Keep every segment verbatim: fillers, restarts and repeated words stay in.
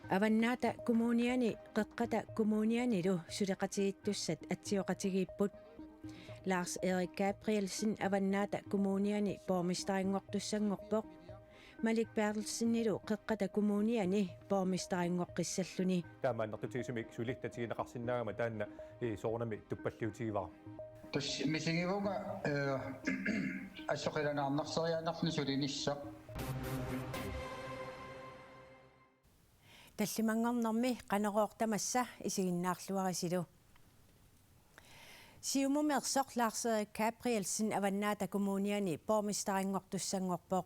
Avannaata Kommuniani Qeqqata Kommunianilu suleqatigiittussat atsioqatigiipput. Lars Erik Gabrielsen Avannaata Kommuniani borgmesterinngortussanngorpoq. Malik Berthelsenillu Qeqqata Kommuniani borgmesteringoqqissalluni. Taama annertutigisumik suli tatigineqarsinnaagama taanna, eh, soorunami tuppalliutigivara. Tassa misigivunga, eh, assoqilanaarnarseriaannarluni sulinissaq. Tallimanngornermi Qanorooq tamassa isiginnaarluarisilu. Siumumeersoq Lars Erik Gabrielsen Avannaata Kommuniani borgmesterinngortussanngorpoq.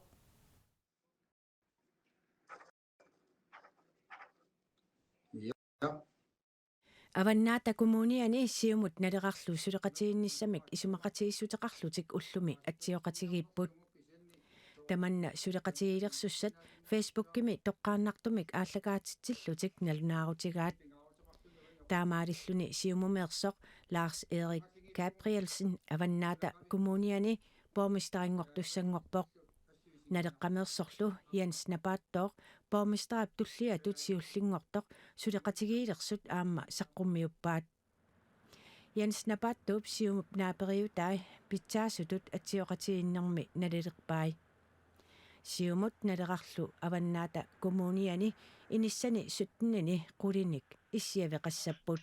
Ja. Avannaata Kommuniani Siumut Nalerarlu suleqatigiinnissamik isumaqatigiissuteqarlutik ullumi atsioqatigiipput. Tamanna suleqatigiilersussat Facebookimi toqqaannartumik aallakaatitsillutik nalunaarutigaat. Taamaalilluni Siumumeersoq Lars Erik Gabrielsen Avannaata Kommuniani borgmesterinngortussanngorpoq. Naleqqameersorlu Jens Napaattooq borgmesterip tulliatut siullinngortoq suleqatigiilersut aamma saqqummiuppaat. Jens Napaattuup Siumup naaperiutai pitsaasutut atsioqatigiinnermi nalilerpai. Siumut Nalerarlu Avannaata Kommuniani inissani syttenini qulinik issiaveqassapput.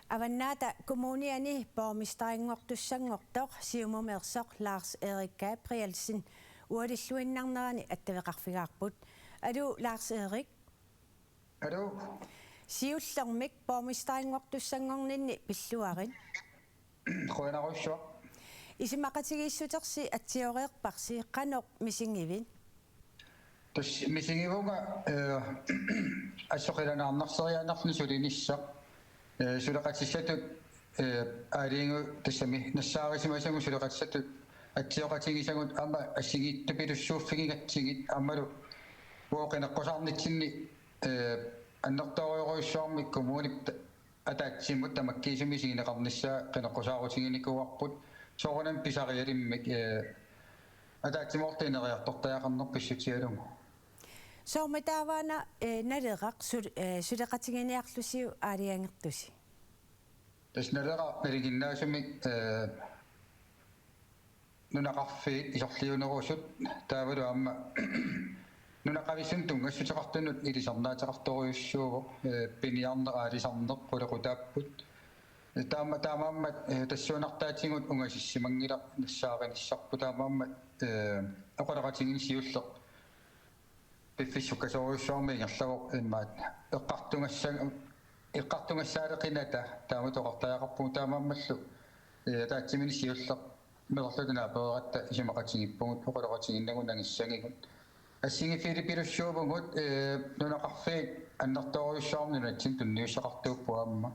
Avannaata Kommuniani borgmesterinngortussanngortoq Siumumeersoq Lars Erik Gabrielsen ualilluinnarnerani attaveqarfigaarput. Aluu Lars Erik. Aluu. Siullermik borgmesterinngortussanngorninni pilluarit. Qujanarsuaq. Isumaqatigiissutersi atsioreerparsi, qanoq misigivit? Tassa misigivunga, eh, assoqilanaarnarseriaannarluni sulinissaq, eh, suleqatissatut, eh, aalajangiu-, tassami nassaarisimasagut suleqatissatut atsioqatigisagut aamma assigiittupilussuuffigigatsigit aammalu uagut qineqqusaarnitsinni, eh, annertoorujussuarmik kommunip ta-, ataatsimut tamakkiisumik isigineqarnissaa qineqqusaarutiginikuuarput soorunami pisarialimmik, eh, ataatsimoortut ineriartortariaqarneq pissutigalugu. Soormitaava una, eh, Naleraq sul-, eh, suleqatiginiarlusiuk aalajangertusi? Tassa Naleraq nalinginnaasumik, eh, nunaqarfiit isorliunerusut taavalu aamma nunaqavissunut tunngassuteqartunut ilisarnaateqartorujussuuvoq, eh, piniarneq aalisarneq qulequtaapput. Eh, taama-, taamaammat, eh, tassuunartaatigut ungasissimanngilaq nassaarinissarput taamaammat, eh, oqaloqatigiinneq siulleq piffissaq sukkasoorujussuarmik ingerlavoq immaqa eqqartugassang-, eqqartugassaaleqinata taamatut oqartariaqarpugut taamaammallu, eh, ataatsimiinneq siulleq meerarluta naapereeratta isumaqatigiippugut oqaloqatigiinnagu nangissagigut. Assigiiffigipilussuuvugut, eh, nunaqarfiit annertoorujussuarmik nunatsinni tunniussaqartuupput aamma.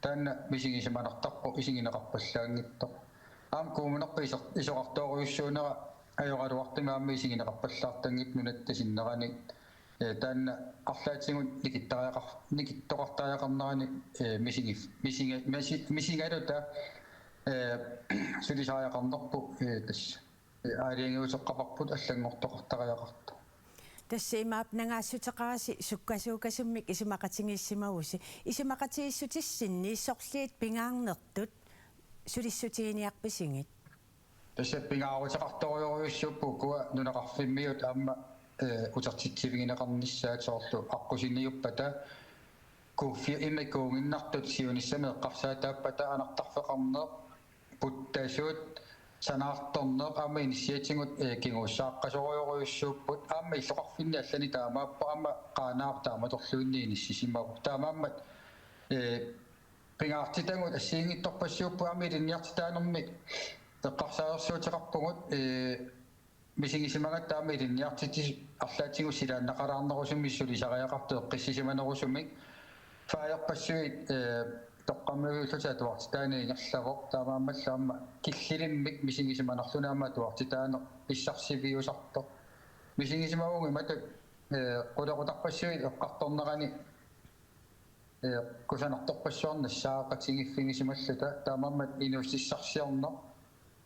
Taanna misigisimanartarpoq isigineqarpallaanngitsoq. Aamma kommunerput iso-, isorartoorujussuunera ajoraluartumik aamma isigineqarpallaartanngitsoq nunatta sinnerani. Eh, taanna arlaatigut nikittariaqar-, nikittoqartariaqarnerani, eh, misigif-, misiga-, misi-, misigaluta, eh, sulisariaqarnerput, eh, tassa, eh, aalajangiuteqarparput allanngortoqartariaqartoq. Tassa imaappoq nangaassuteqarasi sukkasuukasummik isumaqatigiissimavusi. Isumaqatigiissutissinni sorliit pingaarnertut sulissutiginiarpisigit? Tassa pingaaruteqartorujorujussuupput ukua nunaqarfimmiut aamma, eh, utertitsivigineqarnissaat soorlu aqqusiniuppata kuuffi-, immikkuuginnartut siunissami eqqarsaataappata anartarfeqarneq, puttasut, sanaartorneq aamma inissiatigut, eh, kinguussaaqqasorujorujussuupput aamma illoqarfinni allani taamaappoq aamma Qaanaaq taamatorluinnaq inissisimavoq. Taamaammat, eh, pingaartitagut assigiinngitsorpassuupput aamma ilinniartitaanermi eqqarsaalersuuteqarpugut, eh, misigisimagatta aamma ilinniartitsisut arlaatigut silaannaqalaarnerusumik sulisariaqartut eqqissisimanerusumik. Faajarpassuit, eh, toqqammaviullutik atuartitaaneq ingerlavoq taamaammallu aamma killilimmik misigisimanarluni aamma atuartitaaneq pissarsiviusartoq. Misigisimavugut imatut, eh, qulequtarpassuit eqqartornerani, eh, kusanartorpassuarnik nassaareqatigiiffigisimalluta taamaammat inuussutissarsiorneq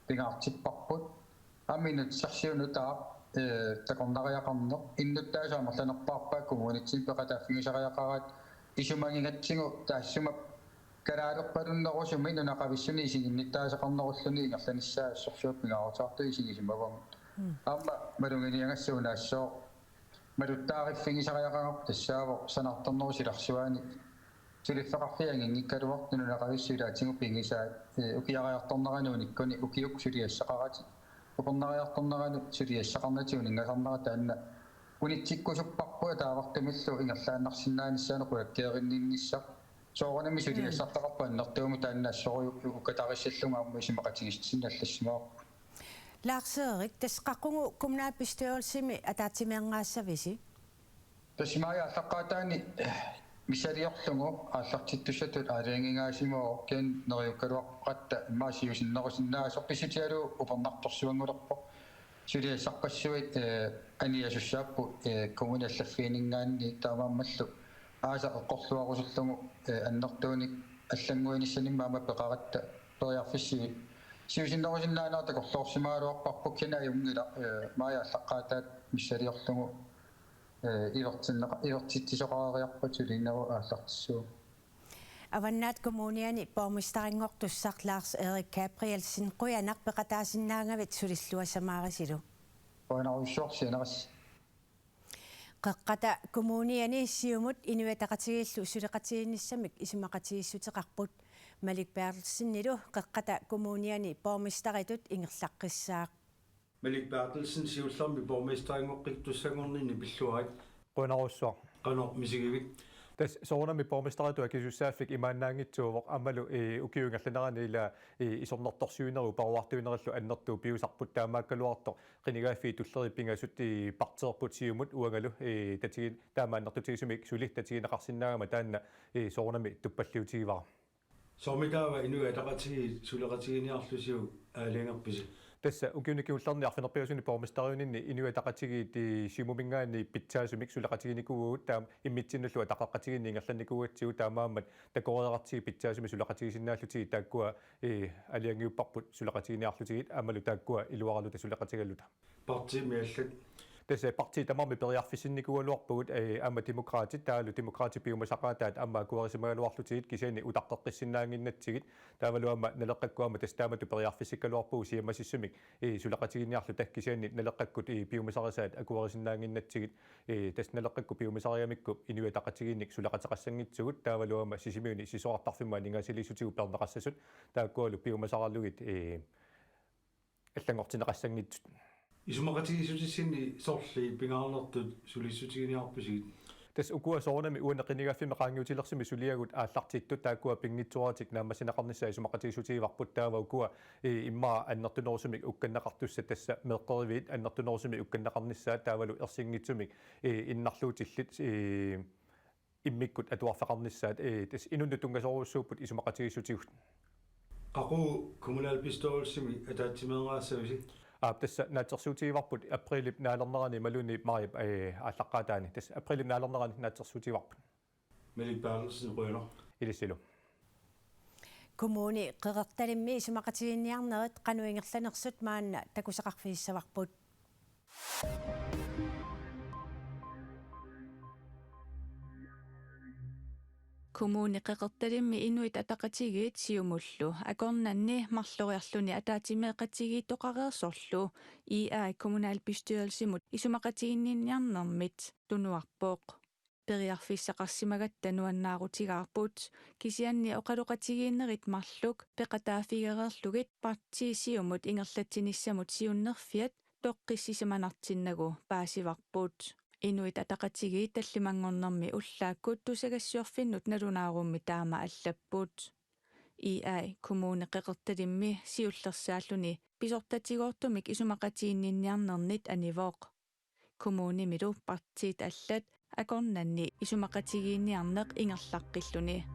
pingaartipparput. Aamma inuussutissarsiunnut taava, eh, takornariaqarneq innuttaasut amerlanerpaarpaat kommunitsinni peqataaffigisariaqaraat isumagigatsigu taassuma kalaalerpalunnerusumik nunaqavissuni isiginnittaasoqarnerulluni ingerlanissaa assorsuaq pingaarutaartut isigisimavagut. Mm. Aamma maluginiagassaq unaassooq maluttaariffigisariaqarpoq tassaavoq sanaartornerup silarsuaani suliffeqarfiit anginngikkaluartut nunaqavissut ilaatigut pigisaat, eh, ukiariartornerani unikkuni ukiukkut suliassaqaratik upernariartorneranut suliassaqarnatik uninngasarnera taanna unitsikkusupparput ataavartumillu ingerlaannarsinnaanissaanut qulakkeerinninnissaq. Soorunami suliassartaqarpoq annertuumik taanna assorujuk ukatarissallugu aamma isumaqatigiissutissinnut allassimavarput. Lars Erik, tassa qaqugu kommunalbestyrelsimi ataatsimeerngaassavisi? Tassa maajip aallaqqaataani, eh, missiliorlugu aallartittussatut aalajangingaasimavoq kisianni neriukkaluarpara immaqa siusinnerusinnaasoq pissutigalugu upernartorsuanngulerpoq. Suliassarpassuit, eh, aniasussaapput, eh, kommunip allaffianinngaanniit taamaammallu aasaq eqqorluarusullugu, eh, annertuunik allannguinissanimmi aamma peqaratta periarfissat siusinnerusinnaanerat takorloorsimagaluarparput kisianni ajunngilaq, eh, maajip aallaqqaataani missiliorlugu, eh, ivertinneqa-, ivertitsisoqareriarpat sulinerup aallartissuup. Avannaata Kommuniani borgmesterinngortussaq Lars Erik Gabrielsen, qujanaq peqataasinnaagavit sulilluassamaarisilu. Qujanarujussuaq sianerassi. Qeqqata Kommuniani Siumut Inuit Ataqatigiillu suleqatigiinnissamik isumaqatigiissuteqarput. Malik Berthelsenilu Qeqqata Kommuniani borgmesteritut ingerlaqqissaaq. Malik Berthelsen, siullermik borgmesterinngortussanngorninni pilluarit. Qujanarsuaq. Qanoq misigivit? Tassa soorunami borgmesteritut akisussaaffik imaannaanngitsuuvoq aammalu, eh, ukiup ingerlanerani ila, eh, isornartorsiuinerup peruartuinerillu annertuut piusarput taamaakkaluartoq qinigaaffiit tulleriit pingasut, eh, partiipput Siumut uangalu, eh, tatigi-, taama annertutigisumik suli tatigineqarsinnaagama taanna, eh, soorunami tuppalliutigivara. Soormi taava Inuit Ataqatigiit suleqatigiinniarlusiuk aalajangerpisi? Tassa ukiuni kingullerni arfineq-pingasunut borgmesteriuninni Inuit Ataqatigiit, eh, Siumuminngaanniit pitsaasumik suleqatiginikuuvugut taama immitsinnullu ataqeqatigiinni ingerlannikuugatsigu taamaammat takoreerartigit pitsaasumik suleqatigisinnaallutigit taakkua, eh, aalajangiupparput suleqatigiinniarlutigit aammalu taakkua iluaraluta suleqatigaluta. Partiimi allat? Tassa partiit tamarmik periarfissinnikuugaluarpagut, eh, aamma Demokraatit taavalu Demokraatit piumasaqaataat aamma akuerisimagaluarlutigit kisianni utaqqeqqissinnaannginnatsigit taavalu aamma Naleqqakkut aamma tassa taamatut periarfissikkaluarpugut siammasissumik, eh, suleqatigiinniarluta kisianni Naleqqakkut, eh, piumasarisaat akuerisinnaannginnatsigit, eh, tassa Naleqqakkut piumasarigamikku Inuit Ataqatigiinnik suleqateqassanngitsugut taavalu aamma Sisimiuni sisorartarfimmut aningaasaliissutigut peerneqassasut taakkualu piumasaralugit, eh, allanngortinneqassanngitsut. Isumaqatigiissutissinni sorliit pingaarnertut sulissutiginiarpisigit? Tassa ukua soorunami uani qinigaaffimmi qaangiutilersumi suliagut aallartittut taakkua pinngitsooratik naammassineqarnissaat isumaqatigiissutigivarput taava ukua, eh, immaqa annertunerusumik ukkanneqartussat tassa meeqqeriviit annertunerusumik ukkanneqarnissaat taavalu ersinngitsumik, eh, innarluutillit, eh, immikkut atuarfeqarnissaat, eh, tassa inunnut tunngasorujussuupput isumaqatigiissutigut. Qaqugu kommunalbestyrelsimi ataatsimeerngaassavisi? Aap, tassa naatsorsuutigivarput aprilip naalernerani imaluunniit maajip, eh, aallaqqaataani. Tassa aprilip naalernerani naatsorsuutigivarput. Malik Berthelsen, qujanaq. Ilissilu. Kommune Qeqertalimmi isumaqatigiinniarnerit qanoq ingerlanersut maanna takusaqarfigissavarput. Kommune Qeqertalimmi Inuit Ataqatigiit Siumullu akornanni marloriarluni ataatsimeeqatigiittoqareersorlu I A kommunalbestyrelsimut isumaqatigiinniarnermit tunuarpoq. Periarfissaqarsimagatta nuannaarutigaarput, kisianni oqaloqatigiinnerit marluk peqataaffigereerlugit partii Siumut ingerlatsinissamut siunnerfiat toqqissisimanartinnagu paasivarput. Inuit Ataqatigiit tallimanngornermi ullaakkut tusagassiorfinnut nalunaarummi taama allapput. I A Kommune Qeqertalimmi siullersaalluni pisortatigoortumik isumaqatigiinniarnernit anivoq. Kommunimilu partiit allat akornanni isumaqatigiinniarneq ingerlaqqilluni.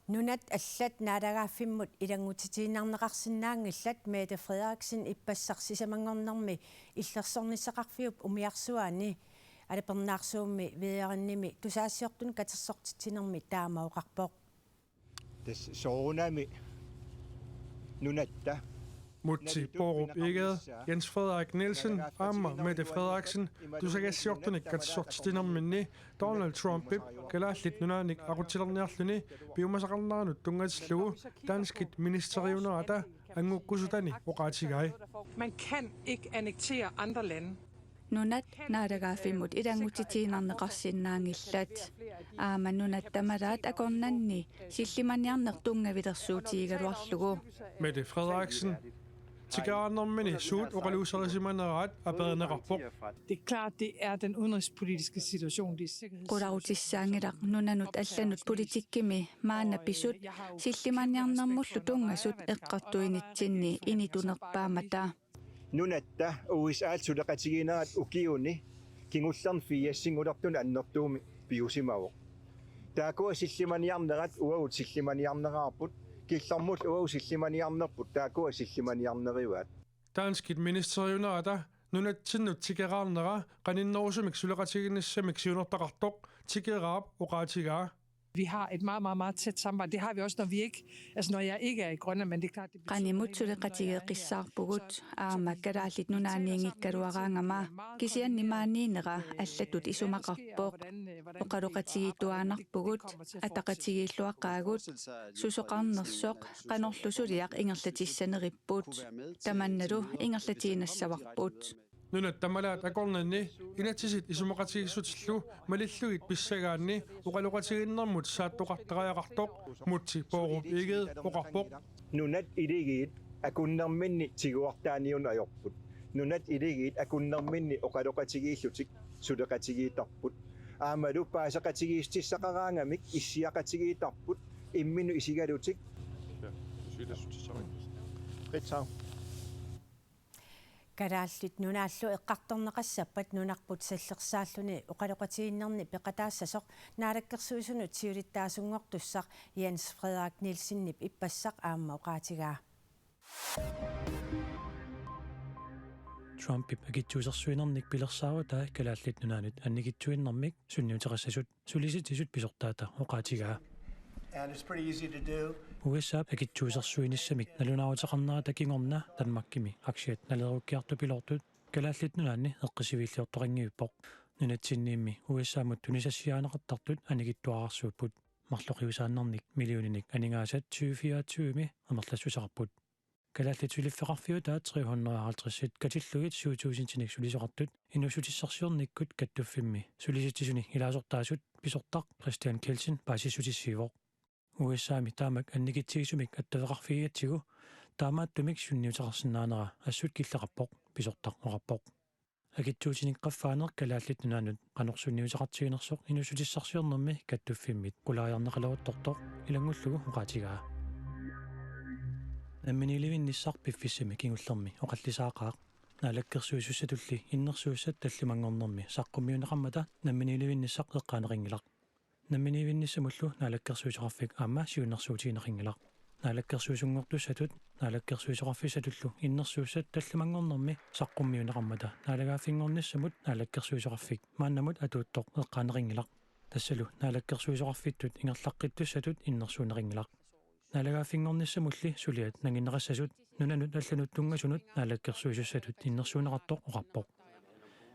Nunat allat naalagaaffimmut ilanngutitiinnarneqarsinnaanngillat Mette Frederiksen ippassaq sisamanngornermi illersornissaqarfiup umiarsuaani alapernaarsuummi Veerennimi tusagassiortunut katersortitsinermi taama oqarpoq. Tassa soorunami Nunatta. Múte Bourup Egede, Jens Frederik Nielsen aamma Mette Frederiksen tusagassiortunik katersortitinerminni Donald Trumpip Kalaallit Nunaannik aqutsilerniarluni piumasaqarneranut tunngatillugu danskit ministeriunerata anngukkusutani oqaatigai. Man kan ikke annektere andre lande. Nunat naalagaaffimmut ilanngutitiinnarneqarsinnaanngillat. Aamma nunat tamalaat akornanni sillimaniarneq tunngavilersuutigigaluarlugu. Mette Frederiksen. Tikeraarnermini suut oqaluuserisimaneraat aperineqarpoq. Det er klart, det er den udenrigspolitiske situation, det er sikkerheds... Qularutissaanngilaq nunanut allanut politikkimi maanna pisut sillimaniarnermullu tunngasut eqqartuinitsinni initunerpaammata. Nunatta U S A-t suleqatigiinnerat ukiuni kingullerni firsinngulertuni annertuumik piusimavoq. Taakkua sillimaniarnerat uagut sillimaniarneraarput, killormut uagut sillimaniarnerput taakkua sillimaniarnerivaat. Danskit ministeriunerata nunatsinnut tikeraarnera qaninnerusumik suleqatigiinnissamik siunertaqartoq Tikeraap oqaatigaa. Vi har et meget, meget, meget tæt samarbejde. Det har vi også, når vi ikke, altså når jeg ikke er i Grønland, men det er klart, det betyder Qanimut på en eller anden måde, når jeg ikke er suleqatigeeqqissaarpugut aamma Kalaallit Nunaanniinngikkaluaraangama kisianni maaniinnera allatut isumaqarpoq. Oqaloqatigiittuaannarpugut, ataqatigiilluaqaagut, susoqarnersoq, qanorlu suliaq ingerlatissaneripput. Tamannalu ingerlatiinnassavarput. Nunat tamalaat akornanni inatsisit isumaqatigiissutillu malillugit pissagaanni oqaloqatigiinnermut saattoqartariaqartoq Múte Bourup Egede oqarpoq. Nunat iligiit akunnerminni tiguartaaniunut ajorput. Nunat iligiit akunnerminni oqaloqatigiillutik suleqatigiittarput. Aammalu paaseqatigiissutissaqaraangamik issiaqatigiittarput imminnut isigalutik. Kalaallit Nunaallu eqqartorneqassappat nunarput sallersaalluni oqaloqatigiinnerni peqataassasoq Naalakkersuisunut siulittaasunngortussaq Jens Frederik Nielsenip ippassaq aamma oqaatigaa. Trumpip akitsuusersuinernik pilersaarutai Kalaallit Nunaannut annikitsuinnarmik sunniuteqassasut sulisitsisut pisortaata oqaatigaa. And it's pretty easy to do. U S A-p akitsuusersuinissamik nalunaaruteqarnerata kingorna Danmarkimi aktiat nalerukkiartupiloortut Kalaallit Nunaanni eqqissiviilliortoqanngivippoq. Nunatsinniimmi U S A-mut tunisassiaaneqartartut annikitsuararsuupput. Marloqiusaannarnik millioninik aningaasat tyve fireogtyve-mi amerlassuseqarput. Kalaallit suliffeqarfiutaat tre hundrede og halvtreds katillugit syv tusindinik sulisoqartut inuussutissarsiornikkut kattuffimmi sulisitsisuni ilaasortaasut pisortaq Christian Kelsen paasissutissiivoq. U S A-mi taamak annikitsigisumik attaveqarfigigatsigu taamaattumik sunniuteqarsinnaanera assut killeqarpoq, pisortaq oqarpoq. Akitsuutinik qaffaaneq Kalaallit Nunaannut qanoq sunniuteqartiginersoq inuussutissarsiornermi kattuffimmit qulaajarneqaleruttortoq ilanngullugu oqaatigaa. Namminiilivinnissaq piffissami kingullermi oqallisaaqaaq. Naalakkersuisussatulli innersuussat tallimanngornermi saqqummiunneqarmata namminiilivinnissaq eqqaaneqanngilaq. Namminiilivinnissamullu Naalakkersuisoqarfik aamma siunnersuutigineqanngilaq. Naalakkersuisunngortussatut Naalakkersuisoqarfissatullu innersuussat tallimanngornermi saqqummiunneqarmata naalagaaffinngornissamut Naalakkersuisoqarfik maannamut atuuttoq eqqaaneqanngilaq. Tassalu Naalakkersuisoqarfittut ingerlaqqittussatut innersuunneqanngilaq. Naalagaaffinngornissamulli suliat nanginneqassasut nunanut allanut tunngasunut Naalakkersuisussatut innersuunneqartoq oqarpoq.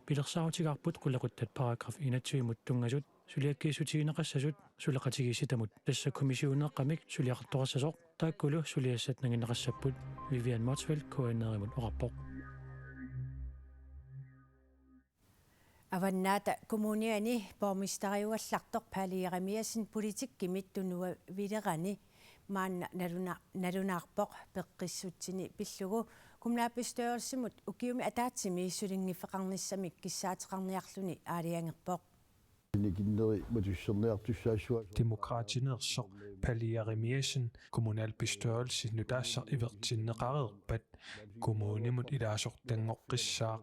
Pilersaarutigaarput qulequttat paragraf enogtyve-mut tunngasut suliakkiissutigineqassasut suleqatigiissitamut, tassa kommissioneeqqamik suliaqartoqassasoq, taakkulu suliassat nanginneqassapput, Vivian Motzfeldt K N R-imut oqarpoq. Avannaata Kommuniani borgmesteriugallartoq Palle Jeremiassen politikkimit tunuavilerani maanna naluna-, nalunaarpoq peqqissutsini pillugu kommunalbestyrelsimut ukiumi ataatsimi sulinngiffeqarnissamik kissaateqarniarluni aalajangerpoq. Nikinneri matusserniartussaassuaq. Demokraatineersoq Palle Jeremiassen kommunalbestyrelsi nutaassaq ivertinneqareerpat kommunimut ilaasortanngoqqissaaq.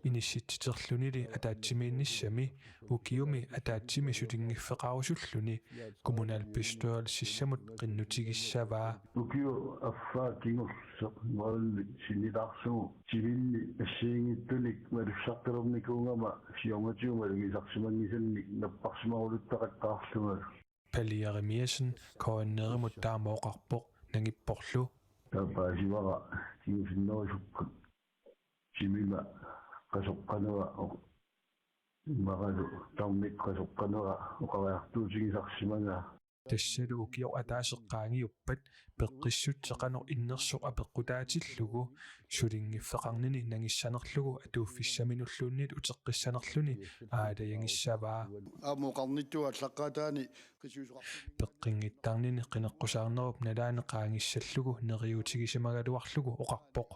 Inissitsiterlunili ataatsimiinnissami ukiumi ataatsimi sulinngiffeqarusulluni kommunalbestyrelsissamut qinnutigissavaa. Ukiup affaa kingulleq nuannik sinnilaarsugu timinni assigiinngitsunik malussaqqilernikuugama siornatigut malugisarsimanngisannik napparsimaguluttaqattaarlunga. Palle Jeremiassen K N R-imut taama oqarpoq nangipporlu. Taava paasivara kingusinnerusukkut timima qasoqqanera oq-, immaqalu tarmik qasoqqanera oqariartuutigisarsimagaa. Tassalu ukioq ataaseq qaangiuppat peqqissutsit qanoq innersoq apeqqutaatillugu sulinngiffeqarnini nangissanerlugu atuuffissaminulluunniit uteqqissanerluni aalajangissavaa. Aamma oqarnittut aallaqqaataani qisuusoqartumik. Peqqinngittarnini qineqqusaarnerup nalaani qaangissallugu neriuutigisimagaluarlugu oqarpoq.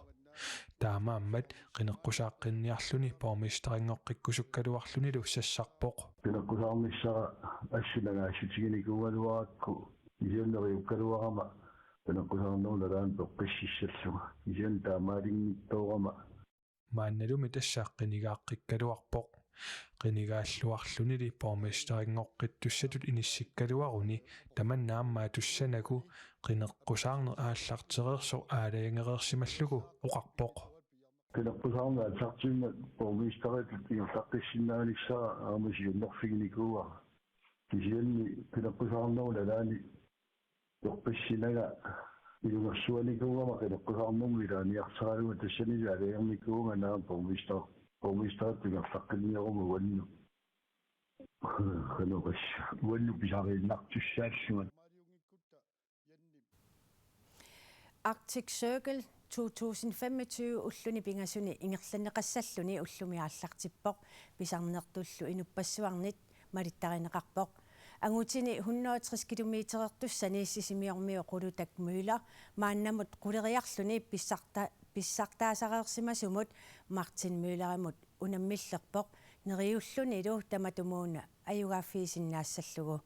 Taamaammat qineqqusaaqqinniarluni borgmesterinngortikkusukkaluarlunilu sassarpoq. Qineqqusaarnissara assut nangaassutiginikuugaluarakku, kisianni neriukkaluarama qineqqusaarnerup nalaani peqqississallunga. Kisianni taamaalinngitsoorama. Maannalumi tassa qinigaaqqikkaluarpoq. Qinigaalluarlunili borgmesterinngortittussatut inissikkaluaruni tamanna aamma atussanagu qineqqusaarneq aallartereersoq aalajangereersimallugu oqarpoq. Qineqqusaarneq aallartimmat borgmesteritut ingerlaqqissinnaanissara aamma siunnerfiginikuuara. Kisianni qineqqusaarnerup nalaani peqqissinanga ilungersuanikuugama qineqqusaarnermut ilaaniarsaralugu tassanilu aalajangernikuuvunga naamik borgmester-, borgmesteritut ingerlaqqinnikuugama uannut. Qanoq tassa uannut pisariinnartussaallunga. Arctic Circle to tusind femogtyve ulluni pingasuni ingerlanneqassalluni ullumi aallartippoq, pisarnertullu inuppassuarnit malittarineqarpoq. Angutini hundrede og tres kilometerertussani Sisimiormiu Qulutak Møller maannamut quleriarluni pissarta-, pissartaasareersimasumut Martin Møllerimut unammillerpoq, neriullunilu tamatumuuna ajugaaffigisinnaassallugu.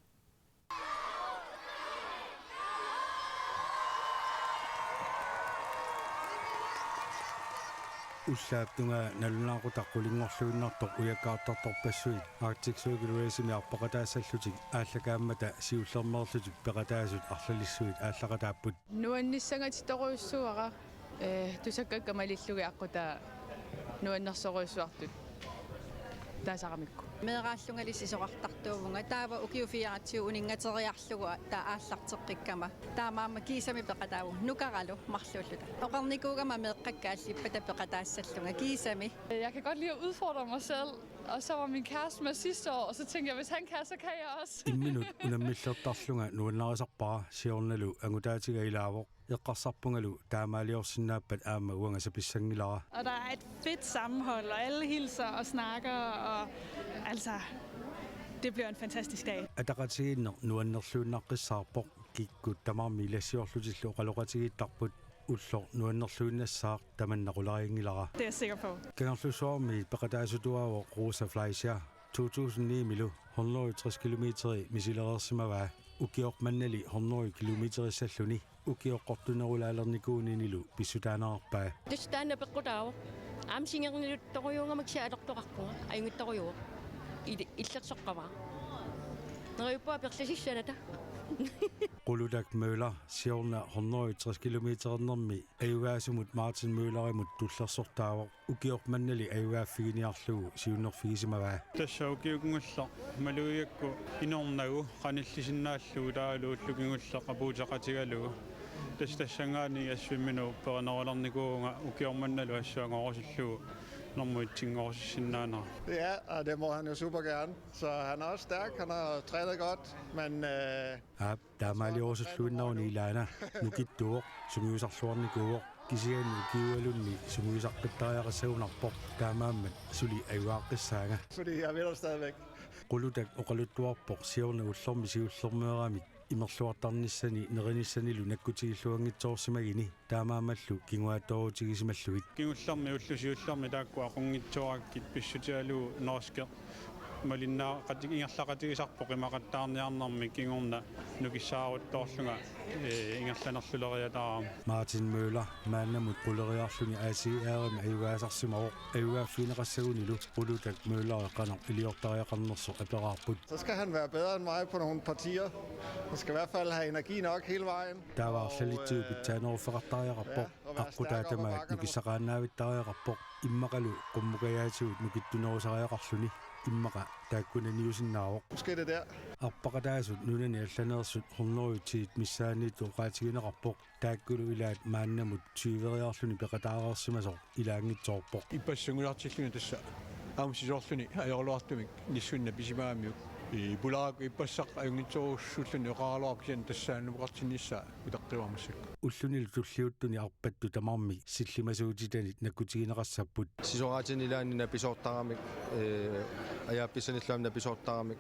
Ullaap tungaa nalunaaqutaq qulinngorluinnartoq ujakkaartartorpassuit Arctic Circle Race-imi arpaqataassallutik aallakaammata siullermeerlutik peqataasut arlalissuit aallaqataapput. Nuannissangatsitorujussuuara, eh, tusakkakka malillugit aqqutaa nuannersorujussuartut taasaramikku. Meeraallungali sisorartartuuvunga, taava ukiut fireogtyve uninngateriarlugu taava aallarteqqikkama. Taamaammat kiisami peqataavunga, nukaralu marluulluta. Oqarnikuugama meeqqakka allippata peqataassallunga kiisami. Jeg kan godt lide at udfordre mig selv, og så var min kæreste med sidste år, og så tænkte jeg, hvis han kan, så kan jeg også. Imminut unammillertarlunga nuannarisarpara, siornalu angutaatiga ilaavoq. Eqqarsarpungalu taamaaliorsinnaappat aamma uanga sapissanngilara. Og der er et fedt sammenhold, og alle hilser og snakker, og altså, det bliver en fantastisk dag. Ataqatigiinneq nuannerluinnaqqissaarpoq, kikkut tamarmik ilassiorlutillu oqaloqatigiittarput, ulloq nuannerluinnassaaq tamanna qularinngilara. Det er jeg sikker på. Kangerlussuarmi peqataasutuaavoq Rosa Fleischer, to tusind ni-milu hundrede og tres kilometeri misilereersimavaa, ukioq mannali hundrede kilometerissalluni ukioqqortunerulaalernikuuninilu pissutaanerarpaa. Tassa taanna peqqutaavoq. Aamma singerniluttorujuugama kisianni atortoqarpunga. Ajunngitsorujuuvoq. Il-, illersoqqavara. Neriuppunga aperlasissalluta. Qulutak Møller siorna hundrede og tres kilometerinermi ajugaasumut Martin Møllerimut tullersortaavoq. Ukioq mannali ajugaaffiginiarlugu siunnerfigisimavaa. Tassa ukiut kingulleq malugigakku inornagu qanillisinnaallugu taavalu ullut kingulleq apuuteqatigalugu. Tassa tassanngaanniit assut imminut perinerulernikuuvunga ukioq mannalu assut angorusullugu normuitsinngorussinnaanera. Ja, og det må han jo super gerne. Så han er også stærk, han har trænet godt, men, øh, Aap, taamaaliorusulluinnaruni ilaana, nukittuuvoq, sungiusarluarnikuuvoq, kisianni ukiualunni sungiusaqqittariaqassagunarpoq, taamaammat suli ajugaaqqissaanga. Fordi jeg vil der stadigvæk. Qulutak oqaluttuarpoq siorna ullormi siullermeeramik imerluartarnissani nerinissanilu nakkutigilluanngitsoorsimagini, taamaammallu kinguaattooruutigisimallugit. Kingullermi ulloq siullermi taakku aqunngitsoorakkit pissutigalugu norske malinnaaqati-, ingerlaqatigisarpoq imaqattaarniarnermi kingorna nukissaaruttoorlunga, ee, ingerlanerluleriataarama. Martin Møller maannamut quleriarluni A C R-imi ajugaasarsimavoq, ajugaaffigineqassagunilu Qulutak Møller qanoq iliortariaqarnersoq aperaarput. Så skal han være bedre end mig på nogle partier. Han skal i hvert fald have energi nok hele vejen. Taava arlalitsigut pitsaaneruffeqartariaqarpoq. Aqqutaa tamaat nukissaqaannaavittariaqarpoq, immaqalu qummukajaatigut nukittunerusariaqarluni. immaqa taakkunaniusinnaavoq. Arpaqataasut nunani allaneersut hundrede ti missaanniittut oqaatigineqarpoq, taakkulu ilaat maannamut tyveriarluni peqataareersimasoq ilaanngitsoorpoq. Ippassaq sungiusartilluni tassa aamma sisoorluni ajoraluartumik nissuinnaq pisimagamiuk. Ii, pulaarakkit ippassaq ajunngitsorujussuulluni oqaraluarpoq kisianni tassaannguaqartinnissaa utaqqivarmassak. Ullunilu tulliuttuni arpattut tamarmik sillimasuutitanit nakkutigineqassapput. Sisoraatini ilaanni napisoortaramik, ee, ajaappissanillu aamma napisoortaramik.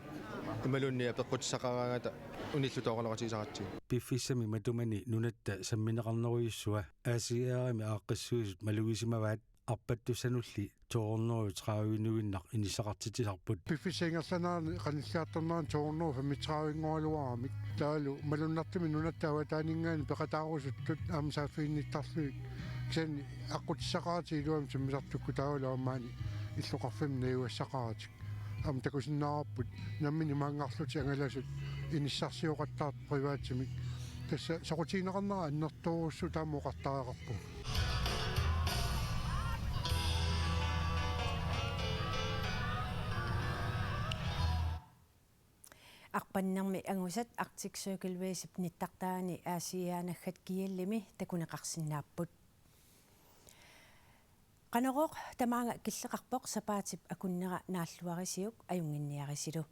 Imaluunniit apeqqutissaqaraangata unilluta oqaloqatigisaratsigu. Piffissami matumani nunatta sammineqarnerujussua A C R-imi aaqqissuisut malugisimavaat, arpattussanulli to hundrede tredive-nuinnaq inissaqartitsisarput. Piffissap ingerlanerani qanilliartornerani to hundrede femogtredive-ngoraluaramik. Taavalu malunnartumik nunatta avataaninngaanniit peqataarusuttut aamma saaffiginnittarlugit. Kisianni aqqutissaqaratik iluamik timmisartukkut taavalu aamma maani illoqarfimmi najugassaqaratik. Aamma takusinnaavarput nammineq maanngarlutik angalasut inissarsioqattaartut privatimik. Tassa soqutigineqarnera annertoorujussuuvoq, taama oqartariaqarpugut. Arpannermi angusat Arctic Circle Race-ip nittartagani Aasiaanaggat G L-imi takuneqarsinnaapput. Qanorooq tamaanga killeqarpoq sapaatip akunnera naalluarisiuk, ajunnginniarisilu.